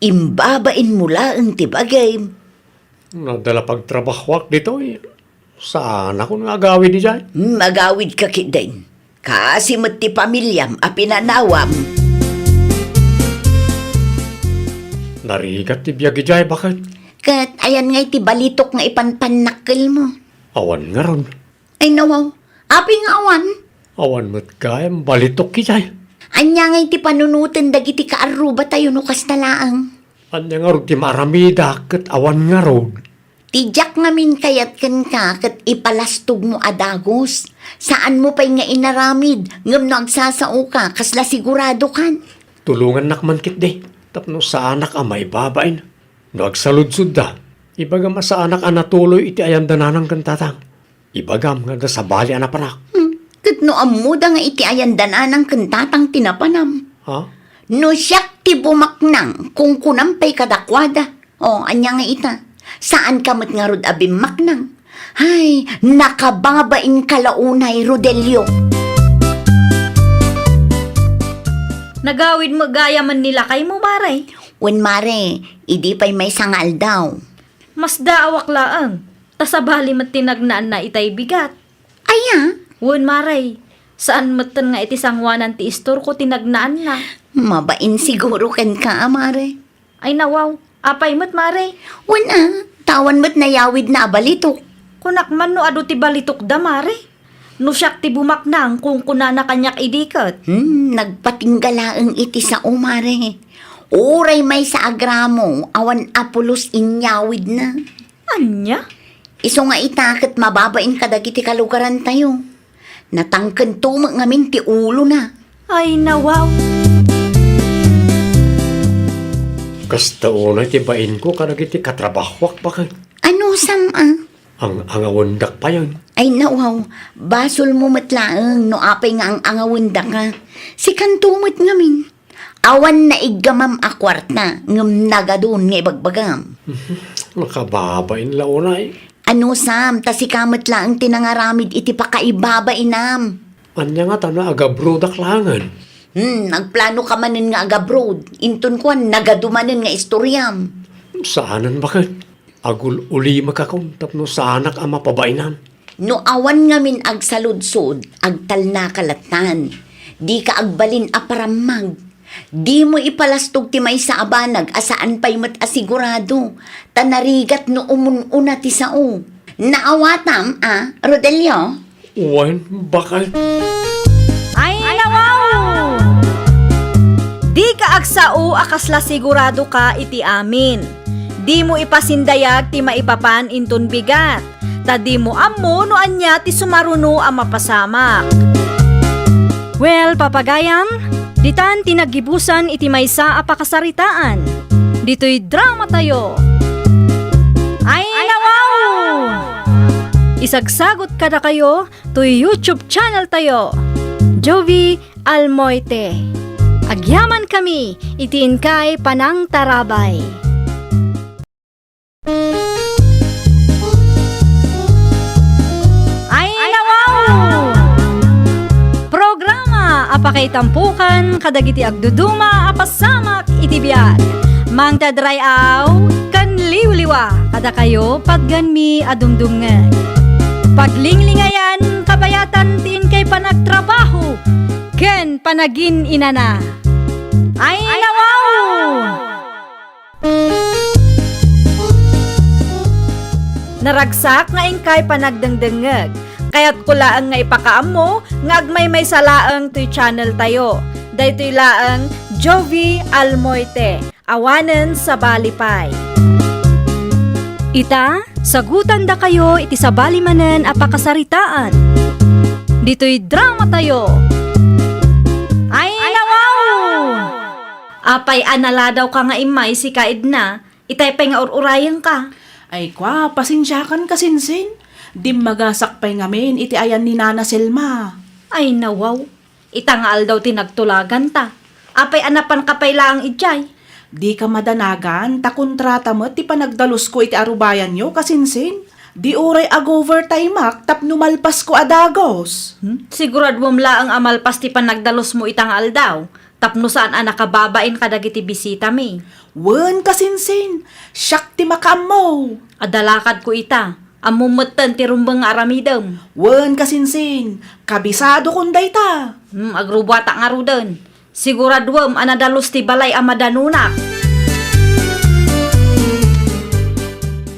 Imbabainmo laeng ti bagim. No adda la pagtrabahoak ditoy, saanakon nga agawid idiay? Hmm, agawidka ketdin. Kaasi met ti pamiliam a pinanawam. Narigat ti biag idiay, baket. Ket ayan ngay ti balitok nga ipanpannakkelmo? Awan ngarud. Ay, nawaw. Apay nga awan? Awan met gayam balitok idiay. Ania ngay ti panunoten dagiti kaarrubatayo no kasta laeng? Ania ngarud ti maaramidak ket awan ngarud? Ti diak ngamin kayat kenka ket ipalastogmo a dagus. Saanmo pay nga inaramid, ngem no agsasaoka, kasla siguradokan? Tulongannak man ketdi, tapno saanak a maibabain. No agsaludsodda, ibagam a saanak a natuloy iti ayanda nanang ken tatang. Ibagam nga adda sabali a napanak. Hmm, ket no ammoda nga iti ayanda nanang ken tatang ti napanam. Ha? No siak ti bumaknang, kunkunam pay kadakuada. O, ania nga ita? Saanka met ngarud a bimmaknang? Ay, nakababain ka la unay, Rodelio. Nagawid met gayam ni lakaymo, Mare. Wen, Mare, idi pay maysa nga aldaw. Masdaawak laeng, ta sabali met ti nagnaanna itay bigat. Aya? Wen, Mare, saan metten nga iti sangoanan ti istorko ti nagnaanna. Mabain siguro kenka a, Mare. Ay nawaw, apay met, Mare? Wen a, ta awan met nayawidna a balitok. Kunak man no adu ti balitokda, Mare. No siak ti bumaknang, kunkunana kaniak idi ket. Hmm, nagpatingga laeng iti sao, Mare. Uray maysa a gramo, awan a pulos inyawidna. Ania? Isu nga ita ket mababain kadagiti kalugarantayo. Natangkento met ngamin ti ulona. Ay, nawaw. Kasta unay ti bainko kadagiti katrabahoak, baket. Anusam a? Ang-angawendak payen. Ay, nawaw. Basolmo met laeng no apay nga ang-angawendaka. Sikanto met ngamin. Awan naiggamam a kuarta, ngem nagadun nga ibagbagam. Makababain la unay. Anusam, ta sika met laeng ti nangaramid iti pakaibabainam. Ania ngata no agabrodak laengen? Hmm, nagplano ka manen nga agabroad. Inton kuan, nagadu manen nga istoriam. Saanen, baket. Agul-ulimekakon tapno saanak a mapabainan. No awan ngamin agsaludsod, agtalnaka lattan. Dika agbalin a parammag. Dimo ipalastog ti maysa a banag a saan pay met a sigurado, ta narigat no umun-una ti sao. Naawatam a, Rodelio? Wen, baket. Ay, nawaw! Dika agsao a kasla sigurado ka iti amin. Dimo ipasindayag ti maipapan inton bigat, ta dimo ammo no ania ti sumaruno a mapasamak. Well, papagayam, ditan ti naggibusan iti maysa a pakasaritaan. Ditoy dramatayo. Ay, nawaw! Isagsagot kadakayo toy YouTube channel tayo, Jovi Almoite. Agyaman kami iti inkay panangtarabay. Ay, nawaw! Programa a pakaitampokan kadagiti agduduma a pasamak iti biag. Mangted ray-aw ken liwliwa kadakayo, patganmi a dumdumngeg. Paglinglingayan, kabayatan ti inkay panagtrabaho ken panagin-inana. Ay, nawaw! Naragsak nga inkay panagdengdengngeg. Kayatko laeng nga ipakaammo nga agmaymaysa laeng toy channel tayo. Daytoy laeng Jovi Almoite, awanen sabali pay. Ita, sagutandakayo iti sabali manen a pakasaritaan. Ditoy dramatayo. Ay, nawaw! Apay a naladawka nga immay sika, Edna? Itay pay nga ur-urayenka. Ay, kua, pasensiakan, kasinsin. Dimmagasak pay ngamin iti ayan ni Nana Selma. Ay, nawaw. Ita nga aldaw ti nagtulaganta. Apay a napanka pay laeng idiay? Dika madanagan, ta kontrata met ti panagdalusko iti arubayanyo, kasinsin. Di uray ag-overtimeak tapno malpasko a dagus. Hmm? Siguraduem laeng a malpas ti panagdalusmo ita nga aldaw. Tapno saan a nakababain kadagiti bisitami. Wen, kasinsin, siak ti makaammo. Adda lakadko ita. Ammom metten ti rumbeng nga aramidem. Wen, kasinsin, kabisadokon dayta. Hmm, agrubuatak ngaruden. Siguraduem a nadalus ti balay a madanunak.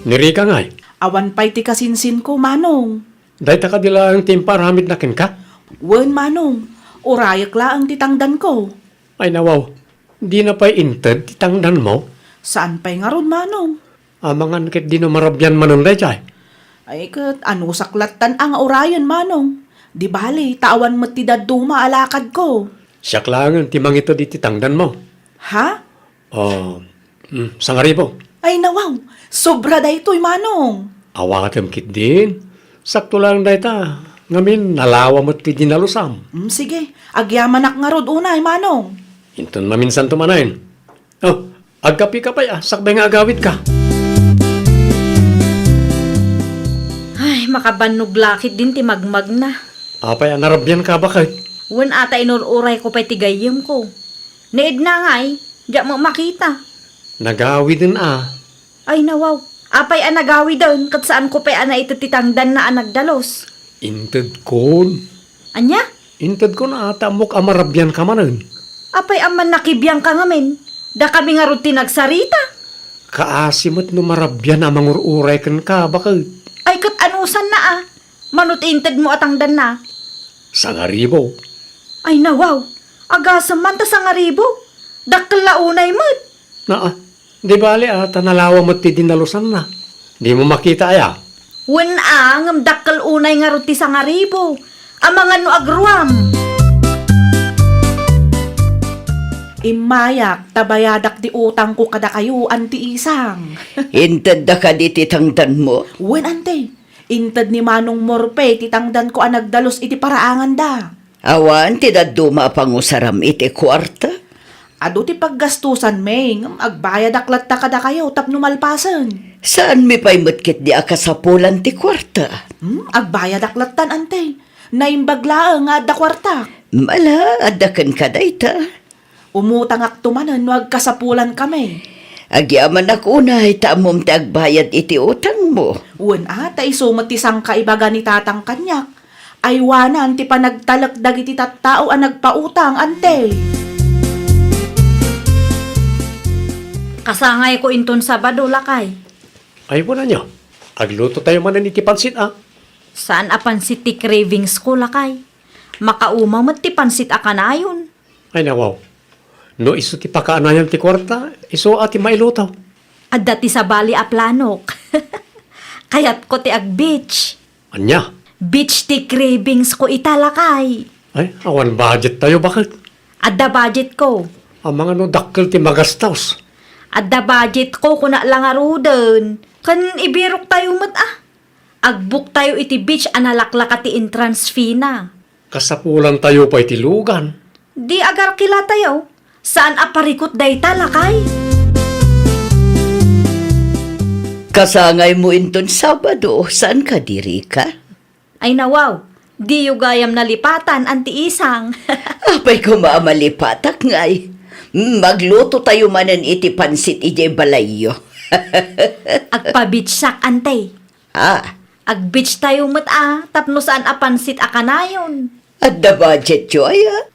Ni Rica ngay? Awan pay ti kasinsinko, Manong. Dayta kadi laeng ti impaaramidna kenka? Wen, Manong. Urayek laeng ti tangdanko. Ay, nawaw. Dina pay inted ti tangdanmo? Saan pay ngarud, Manong? Amangan ket dino marabian manen daydiay? Ay, ket anusak lattan a nga urayen, Manong. Di bali, ta awan met ti dadduma a lakadko. Siak laengen ti mangited iti tangdanmo. Ha? Oh, mm, sangaribu. Ay, nawaw! Sobra daytoy, Manong! Awatem ketdin. Sakto laeng dayta. Ngamin, nalawa met ti dinalusam. Mm, sige. Agyamanak ngarud unay, Manong. Inton maminsanto manen. Oh, agkapeka pay a, sakbay nga agawidka. Makabannog la ketdin ti magmagna. Apay a narabianka, baket? Wen a ta inur-urayko pay ti gayyemko. Ni Edna ngay, diak met makita. Nagawiden a. Ay, nawaw. Apay a nagawiden, ket saanko pay a naited ti tangdanna a nagdalus? Intedkon. Ania? Intedkon a ta ammok a marabianka manen. Apay a mannakibiangka ngamin? Dakami ngarud ti nagsarita. Kaasi met no marabian a mangur-uray kenka, baket. Ay, ket anusanna a? Mano ti intedmo a tangdanna? Sangaribu. Ay, nawaw. Agasem man ta sangaribu. Dakkel la unay met. Naa, di bali a ta nalawa met ti dinalusanna. Dimo makita aya? Wen a, ngem dakkel unay ngarud ti sangaribu. Amangan no agruam. Immayak, ta bayadak ti utangko kadakayo, Anti Isang. Intedda kadi ti tangdanmo? Wen, Ante. Inted ni Manong Morpe ti tangdanko a nagdalus iti paraanganda. Awan ti dadduma a pangusaram iti kuarta? Adu ti paggastusan, May, ngem agbayadak latta kadakayo tapno malpasen. Saanmi pay met ketdi a kasapulan ti kuarta? Hmm, agbayadak lattan, Ante. Naimbag laeng nga adda kuartak. Mala, adda kenka dayta. Umutangakto manen no agkasapulan kami. Agyamanak unay ta ammom ti agbayad iti utangmo. Wen a, ta isu met ti sangkaibaga ni tatang kaniak. Aywanan ti panagtalek dagiti tattao a nagpautang, Ante. Kasangayko inton Sabado, lakay. Ay, wen ania? Agluto tayo manen iti pansit, a? Saan a pansit ti cravings ko, lakay. Makauma met ti pansit a kanayon. Ay, nawaw. No isu ti pakaanayan ti kuarta, isu a ti mailuto. Adda ti sabali a planok. Kayatko ti ag-beach. Ania? Beach ti cravings ko ita, lakay. Ay, awan budget tayo, baket? Adda budget ko. Amangan no dakkel ti magastos. Adda budget ko, kuna la ngaruden. Ken ibirok tayo met, a. Agbuk tayo iti beach a nalaklaka ti entrance fee na. Kasapulan tayo pay ti lugan. Di agarkila tayo. Saan a parikut dayta, lakay? Kasangaymo inton Sabado, saan kadi, Rica? Ay, nawaw, diyo gayam nalipatan, Anti Isang. Apay koma a malipatak ngay. Magluto tayo manen iti pansit idiay balayyo. Agpa-beachsak, Ante. Ah. Ag-beach tayo met a, tapno saan a pansit a kanayon. Adda budgetyo aya?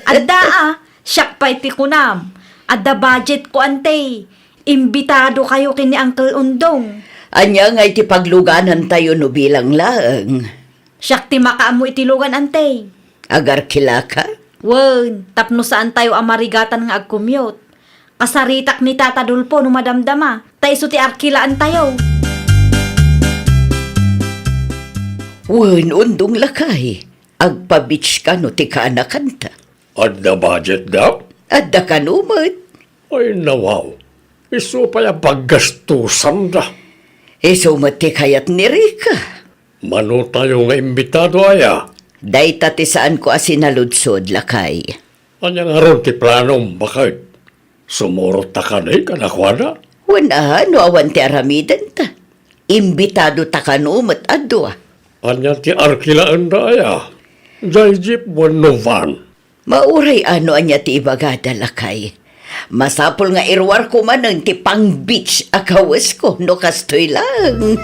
Adda a, siak pay ti kunam. Adda budget ko, Ante. Imbitado kayo ken ni Uncle Undong. Ania ngay ti pagluganan tayo no bilang laeng? Siak ti makaammo iti lugan, Ante. Agarkilaka? Wen, tapno saan tayo a marigatan nga agkumyot. Kasaritak ni Tata Dolfo no madamdama, ta isu ti arkilaan tayo. Wen, Undong lakay, agpa-beach ka no ti kaanakanta. Adda budget da? Adda kano met. Ay, nawaw. Isu pay a paggastusanda. Isu met ti kayat ni Rica. Mano tayo nga imbitado aya? Dayta ti saanko a sinaludsod, lakay. Ania ngarud ti planom, baket? Sumurot ta kadi kadakuada? Wen a, no awan ti aramidenta. Imbitado ta kano met a dua. Ania ti arkilaenda aya? Jay jeep wenno van? Mauray a no ania ti ibagada, lakay. Masapul nga iruarko manen ti pang-beach a kawesko no kastoy laeng.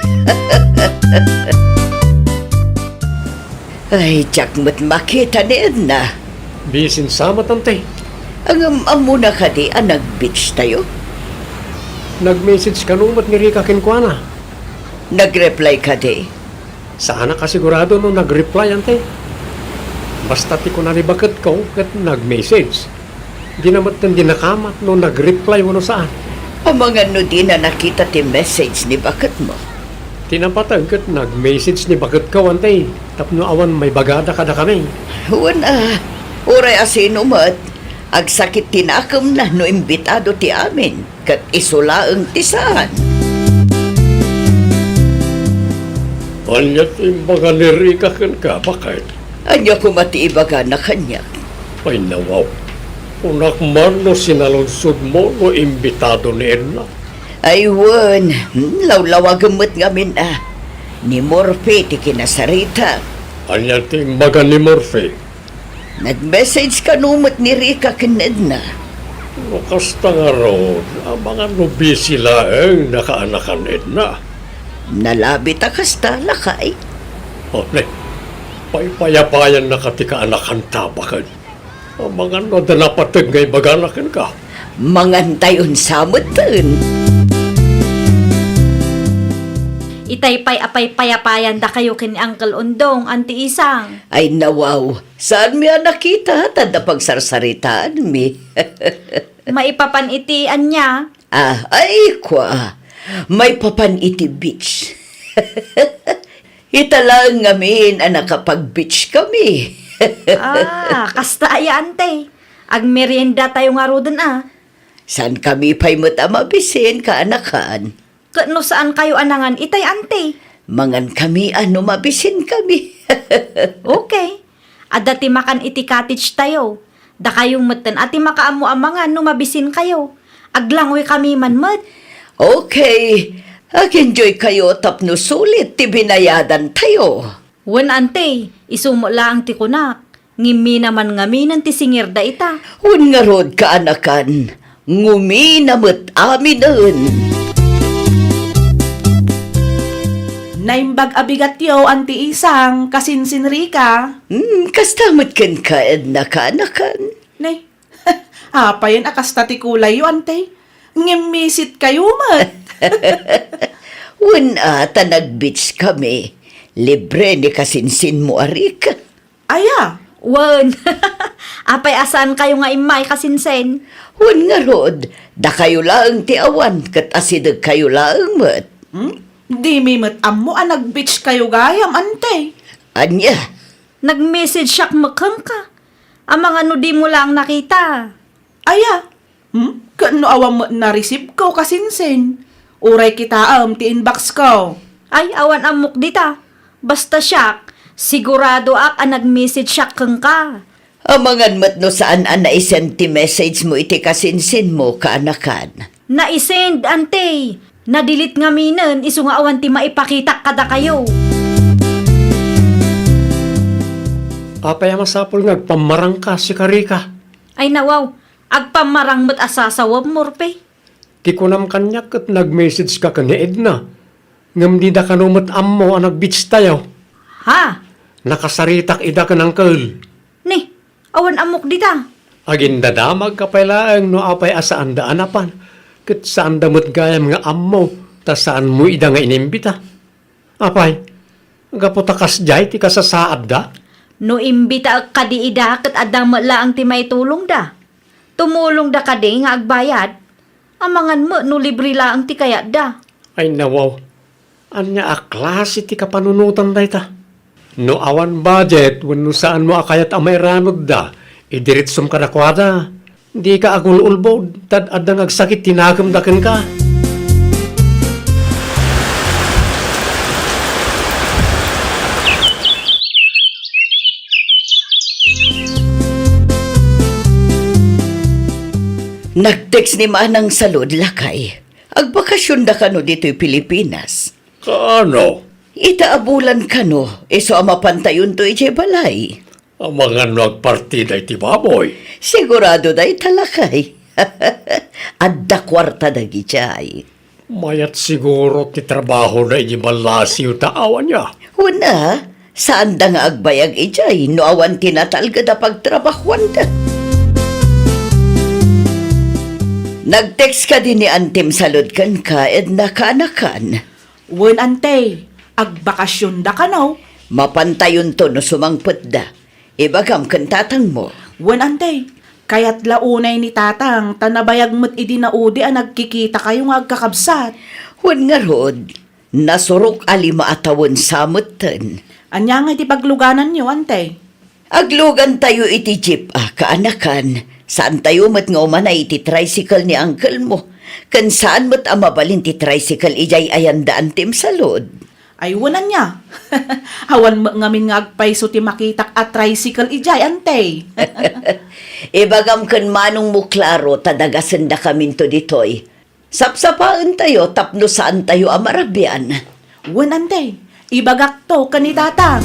Ay, diak met makita ni Edna. Bisin sa met, Ante. Ngem ammona kadi a nag-beach tayo? Nag-message kano met ni Rica kenkuana. Nag-reply kadi? Saanak a sigurado no nag-reply, Ante. Basta ti kuna ni baketko ket nag-message. Dina met ken dinakamat no nag-reply wenno saan. Amangan no dina nakita ti message ni baketmo? Ti napateg ket nag-message ni baketko, Ante, tapno awan maibagada kadakami. Wen a, uray a sino met, agsakit ti nakemna no imbitado ti amin. Ket isu laeng ti saan. Ania ti imbaga ni Rica kenka, baket? Ania koma ti ibagana kaniak? Ay, nawaw. Kunak man no sinaludsodmo no imbitado ni Edna. Ay, wen. Hmm, lawlawagem met ngamin a. Ni Murphy ti kinasaritak. Ania ti imbaga ni Murphy? Nag-message kano met ni Rica ken Edna. No kasta ngarud, amangan no busy laeng ni kaanakan Edna. Nalabit a kasta, lakay. O, ne, paypayapayannaka ti kaanakanta baket. Amangan no adda napateg nga ibagana kenka. Mangantayon sa metten. Itay pay a paypayapayandakayo ken ni Uncle Undong, Auntie Isang. Ay, nawaw. Saanmi a nakita, ta adda pagsarsaritaanmi. Maipapan iti ania? Ah, ay, kua. Maipapan iti beach. Ita laeng ngamin a nakapag-beach kami. Ah, kasta aya, Auntie. Agmeriendatayo ngaruden a. Saan kami pay met a mabisin, kaanakan? Ket no saan kayo a nangan itay, Auntie? Mangan kami a no mabisin kami. Okay. Adda ti makan iti cottage tayo. Dakayo metten a ti makaammo a mangan no mabisin kayo. Aglangoy kami man met. Okay. Ag-enjoy kayo tapno sulit ti binayadan tayo. Wen, Auntie, isu met laeng ti kunak. Ngimmi naman ngaminen ti singirda ita. Wen ngarud, kaanakan, ngumina met aminen. Naimbag a bigatyo, Auntie Isang, kasinsin Rica. Hmm, kasta met kenka, Edna, kaanakan. Nay, apayen a kasta ti kulayyo, Auntie? Ngimmisit kayo met. Wen a, ta nag-beach kami. Libre ni kasinsinmo a Rica. Aya? Wen. Apay a saan kayo nga immay, kasinsin? Wen ngarud, dakayo laeng ti awan, ket asideg kayo laeng met. Hmm? Dimi met ammo a nag-beach kayo gayam, Auntie. Ania? Nag-message siak met kenka. Amangan no dimo laeng nakita. Aya? Hmm? Ket no awan met na-receive ko, kasinsin? Uray kitaem ti inbox ko. Ay, awan ammok dita. Basta siak, siguradoak a nag-message siak kenka. Amangan met no saan a naisend ti message mo iti kasinsin mo, kaanakan. Naisend, Auntie. Na-delete ngaminen isu nga awan ti maipakitak kadakayo. Apay a masapul nga agpammarangka, sika Rica? Ay, nawaw. Agpammarang met a sasawem, Murphy. Ti kunam kaniak ket nag-message ka ken ni Edna, ngem dida kano met ammo a nag-beach tayo. Ha? Nakasaritak ida ken uncle. Ni, awan ammok dita. Agindadamagka pay laeng no apay a saanda a napan, ket saanda met gayam nga ammo ta saanmo ida nga inimbita. Apay, gapu ta kasdiay ti kasasaadda? No imbitaek kadi ida ket adda met laeng ti maitulongda. Tumulongda kadi nga agbayad? Amangan met no libre laeng ti kayatda. Ay nawaw, ania a klase ti kapanunotan dayta? No awan budget wenno saanmo a kayat a mairanudda, idiretsom kadakuada. Dika agul-ulbod, ta adda nga agsakit ti nakemda kenka. Nag-text ni Manang Salud, lakay. Agbakasionda kano ditoy Pilipinas? Kaano? Ita a bulan kano, isu a mapantayonto idiay balay. Amangan no agpartida iti baboy? Sigurado dayta, lakay. Adda kuarta dagidiay. Mayat siguro ti trabahoda idi ballasiw ta awan ya. Wen a, saanda nga agbayag idiay no awan ti natalged a pagtrabahoanda. Nag-text kadi ni Antim Salud kenka, Edna, kaanakan? Wen, Ante, agbakasionda kano? Mapantayonto no sumangpetda. Ibagam ken tatangmo. Wen, Ante, kayat la unay ni tatang ta nabayag met idi naudi a nagkikitakayo nga agkakabsat. Wen ngarud, nasurok a lima a tawen sa metten. Ania ngay ti paglugananyo, Ante? Aglugantayo iti jeep a kaanakan. Saantayo met nga umanay iti tricycle ni uncle-mo. Ken saan met a mabalin ti tricycle idiay ayanda Antim Salud. Ay, wen ania? Awan met ngamin nga agpayso ti makitak a tricycle idiay, Ante. Ibagam ken manongmo, Claro, ta dagasendakaminto ditoy. Sapsapaentayo tapno saantayo a marabian. Wen, Ante, Ibagakto ken ni Tata.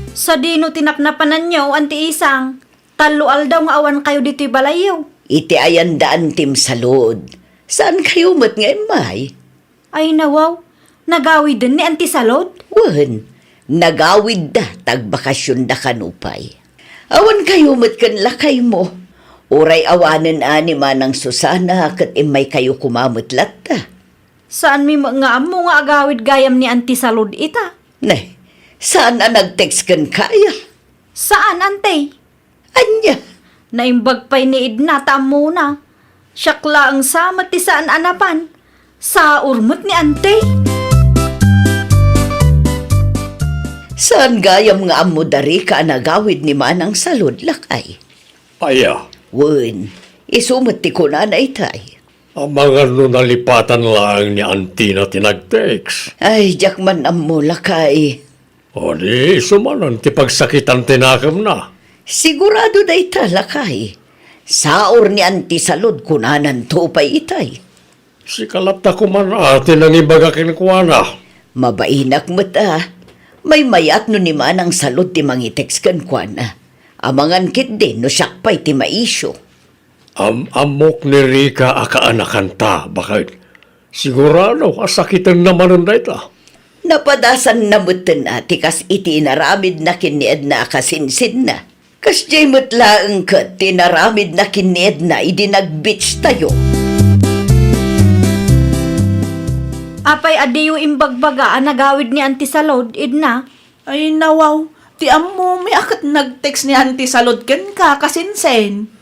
Sadino ti napnapananyo, Anti Isang? Tallo aldaw nga awankayo ditoy balayyo. Iti ayan da Antim Salud, saankayo met nga immay? Ay, nawaw. Nagawiden ni Anti Salud? Wen, nagawidda ta agbakasionda kano pay. Awankayo met ken lakaymo. Uray awanen a ni Manang Susana ket immaykayo koma met latta. Saanmi met nga ammo nga agawid gayam ni Anti Salud ita. Ne, saan a nag-text kenka aya? Saan, Anti. Ania? Naimbag pay ni Edna ta ammona. Siak laeng sa met ti saan a napan. Saur met ni Anti. Saan gayam nga ammo da Rica a nagawid ni Manang Salud, lakay? Aya? Wen, isu met ti kunana itay. Amangan no nalipatan laeng ni Antina ti nag-text. Ay, diak man ammo, lakay. O di, isu manen ti pagsakitan ti nakemna. Sigurado dayta, lakay. Saur ni Anti Salud kunananto pay itay. Sika latta koman a ti nangibaga kenkuana. Mabainak met a. Maymayat no ni Manang Salud ti mangitext kenkuana. Amangan ketdi no siak pay ti maisyu. Am-ammok ni Rica a kaanakanta, baket. Sigurado a sakitenna manen dayta. Napadasanna metten a ti kas iti inaramidna ken ni Edna a kasinsinna. Kasdiay met laeng ket ti inaramidna ken ni Edna idi nag-beach tayo. Apay a diyo imbagbaga a nagawid ni Anti Salud, Edna? Ay, nawaw, ti ammomi a ket nag-text ni Anti Salud kenka, kasinsin.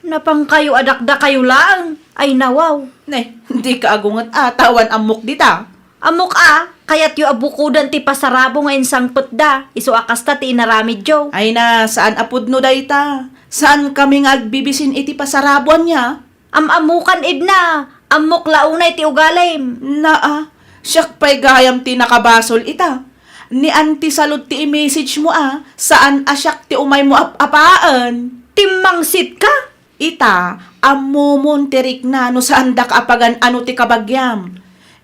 Napankayo a dakdakayo laeng. Ay, nawaw. Ne, dika agunget a, ta awan ammok dita. Ammok a, kayatyo a bukodan ti pasarabo nga insangpetda, isu a kasta ti inaramidyo. Ay na, saan a pudno dayta. Saankami nga agbibisin iti pasaraboanna. Am-ammokan, Edna. Ammok la unay ti ugalim. Naa, siak pay gayam ti nakabasol ita. Ni Anti Salud ti i-message mo a, saan a siak ti umaymo ap-apaen. Timmangsit ka? Ita, ammomon ti rikna no saandaka a pagan-ano ti kabagiam.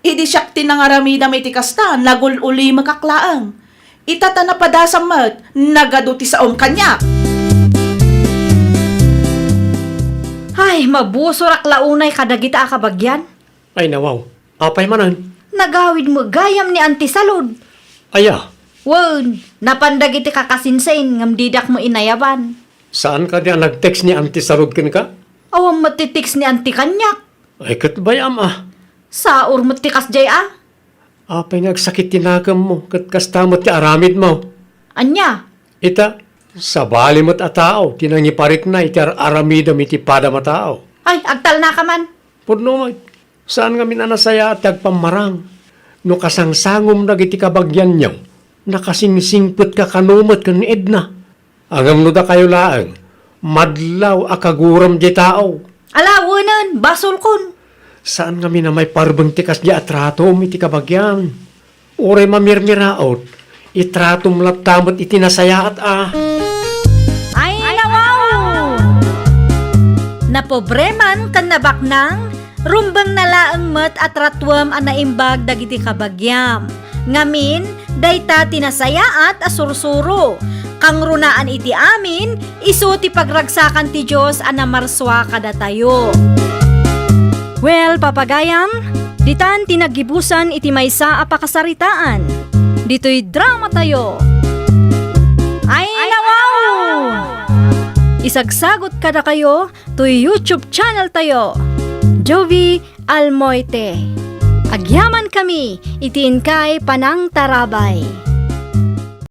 Idi siak ti nangaramidam iti kasta, nagul-ulimekak laeng. Ita ta napadasam met, nagadu ti saom kaniak. Ay, mabusorak la unay kadagita a kabagian. Ay, nawaw. Apay manen? Nagawid met gayam ni Anti Salud. Aya? Wen, napan dagiti kakasinsin ngem didak met inayaban. Saan kadi a nag-text ni Anti Salud kenka? Awan met ti text ni Anti kaniak. Ay, ket bayam a. Saur met ti kasdiay a. Apay nga agsakit ti nakemmo, ket kasta met ti aramidmo? Ania? Ita, sabali met a tao ti nangiparikna iti ar-aramidem iti padam a tao. Ay, agtalnaka man. Pudno met, saan ngamin a nasayaat ti agpammarang. No kasangsangom dagiti kabagianyo, nakasingsingpetka kano met ken ni Edna. Ngem no dakayo laeng, madlaw a kaguram diay tao. Ala, wenen, basolkon. Saan ngamin a maiparbeng ti kasdiay a tratom iti kabagian. Uray mamirmiraot, itratom latta met iti nasayaat a. Ay, nawaw! Napobre man ken nabaknang, rumbengna laeng met a tratuem a naimbag dagiti kabagiam. Ngamin, dayta ti nasayaat a sursuro. Kangrunaan iti amin, isu ti pagragsakan ti Dios a namarsua kadatayo. Well, papagayam, ditan ti naggibusan iti maysa a pakasaritaan. Ditoy dramatayo. Ay, nawaw! Isagsagot kadakayo toy YouTube channel tayo, Jovie Almoite. Agyamankami iti inkay panangtarabay.